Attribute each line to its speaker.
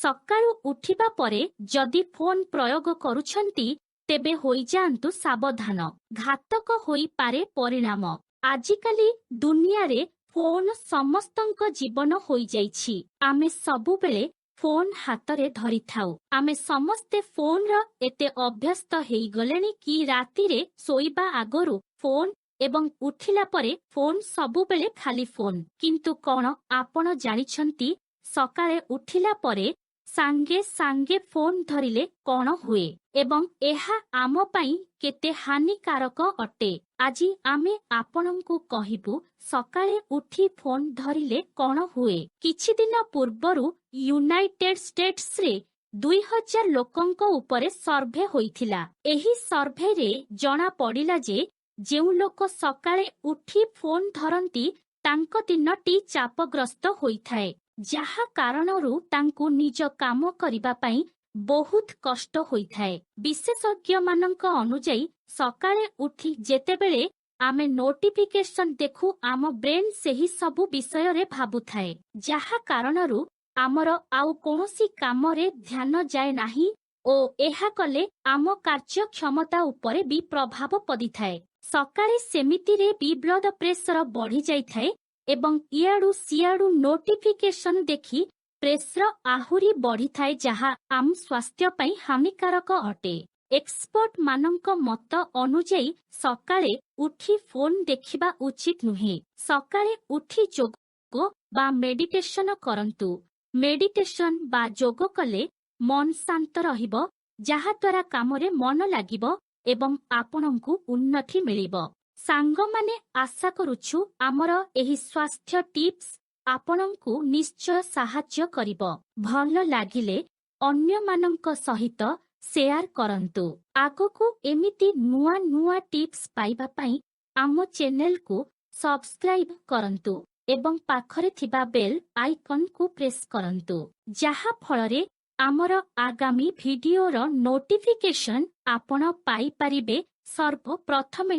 Speaker 1: ସକାଳୁ ଉଠିବା ପରେ ଯଦି ଫୋନ୍ ପ୍ରୟୋଗ କରୁଛନ୍ତି, ତେବେ ହୋଇଯାଆନ୍ତୁ ସାବଧାନ, ଘାତକ ହୋଇପାରେ ପରିଣାମ। ଆଜିକାଲି ଦୁନିଆରେ ଫୋନ୍ ସମସ୍ତଙ୍କ ଜୀବନ ହୋଇଯାଇଛି। ଆମେ ସବୁବେଳେ ଫୋନ୍ ହାତରେ ଧରିଥାଉ। ଆମେ ସମସ୍ତେ ଫୋନ୍ର ଏତେ ଅଭ୍ୟସ୍ତ ହେଇଗଲେଣି କି ରାତିରେ ଶୋଇବା ଆଗରୁ ଫୋନ୍ ଏବଂ ଉଠିଲା ପରେ ଫୋନ୍, ସବୁବେଳେ ଖାଲି ଫୋନ୍। କିନ୍ତୁ କଣ ଆପଣ ଜାଣିଛନ୍ତି, ସକାଳେ ଉଠିଲା ପରେ ସାଙ୍ଗେ ସାଙ୍ଗେ ଫୋନ୍ ଧରିଲେ କଣ ହୁଏ ଏବଂ ଏହା ଆମ ପାଇଁ କେତେ ହାନିକାରକ ଅଟେ? ଆଜି ଆମେ ଆପଣଙ୍କୁ କହିବୁ ସକାଳେ ଉଠି ଫୋନ୍ ଧରିଲେ କଣ ହୁଏ। କିଛି ଦିନ ପୂର୍ବରୁ ୟୁନାଇଟେଡ୍ ଷ୍ଟେଟ୍ସରେ 2000 ଲୋକଙ୍କ ଉପରେ ସର୍ଭେ ହୋଇଥିଲା। ଏହି ସର୍ଭେରେ ଜଣା ପଡ଼ିଲା ଯେ ଯେଉଁ ଲୋକ ସକାଳେ ଉଠି ଫୋନ୍ ଧରନ୍ତି, ତାଙ୍କ ଦିନଟି ଚାପଗ୍ରସ୍ତ ହୋଇଥାଏ, ଯାହା କାରଣରୁ ତାଙ୍କୁ ନିଜ କାମ କରିବା ପାଇଁ ବହୁତ କଷ୍ଟ ହୋଇଥାଏ। ବିଶେଷଜ୍ଞମାନଙ୍କ ଅନୁଯାୟୀ, ସକାଳେ ଉଠି ଯେତେବେଳେ ଆମେ ନୋଟିଫିକେସନ ଦେଖୁ, ଆମ ବ୍ରେନ୍ ସେହି ସବୁ ବିଷୟରେ ଭାବୁଥାଏ, ଯାହା କାରଣରୁ ଆମର ଆଉ କୌଣସି କାମରେ ଧ୍ୟାନ ଯାଏ ନାହିଁ ଓ ଏହା କଲେ ଆମ କାର୍ଯ୍ୟ କ୍ଷମତା ଉପରେ ବି ପ୍ରଭାବ ପଡ଼ିଥାଏ। ସକାଳେ ସେମିତିରେ ବି ବ୍ଲଡ ପ୍ରେସର ବଢ଼ିଯାଇଥାଏ ଏବଂ ଇଆଡୁ ସିଆଡୁ ନୋଟିଫିକେସନ ଦେଖି ପ୍ରେସର ଆହୁରି ବଢ଼ିଥାଏ, ଯାହା ଆମ ସ୍ୱାସ୍ଥ୍ୟ ପାଇଁ ହାନିକାରକ ଅଟେ। ଏକ୍ସପର୍ଟ ମାନଙ୍କ ମତ ଅନୁଯାୟୀ, ସକାଳେ ଉଠି ଫୋନ୍ ଦେଖିବା ଉଚିତ ନୁହେଁ। ସକାଳେ ଉଠି ଯୋଗ ବା ମେଡିଟେସନ କରନ୍ତୁ। ମେଡିଟେସନ ବା ଯୋଗ କଲେ ମନ ଶାନ୍ତ ରହିବ, ଯାହାଦ୍ୱାରା କାମରେ ମନ ଲାଗିବ ଏବଂ ଆପଣଙ୍କୁ ଉନ୍ନତି ମିଳିବ। ସାଙ୍ଗମାନେ, ଆଶା କରୁଛୁ ଆମର ଏହି ସ୍ୱାସ୍ଥ୍ୟ ଟିପ୍ସ ଆପଣଙ୍କୁ ନିଶ୍ଚୟ ସାହାଯ୍ୟ କରିବ। ଭଲ ଲାଗିଲେ ଅନ୍ୟମାନଙ୍କ ସହିତ ସେୟାର କରନ୍ତୁ। ଆଗକୁ ଏମିତି ନୂଆ ନୂଆ ଟିପ୍ସ ପାଇବା ପାଇଁ ଆମ ଚ୍ୟାନେଲକୁ ସବସ୍କ୍ରାଇବ କରନ୍ତୁ ଏବଂ ପାଖରେ ଥିବା ବେଲ୍ ଆଇକନ୍କୁ ପ୍ରେସ୍ କରନ୍ତୁ, ଯାହା ଫଳରେ ଆମର ଆଗାମୀ ଭିଡିଓର ନୋଟିଫିକେସନ ଆପଣ ପାଇପାରିବେ ସର୍ବପ୍ରଥମେ।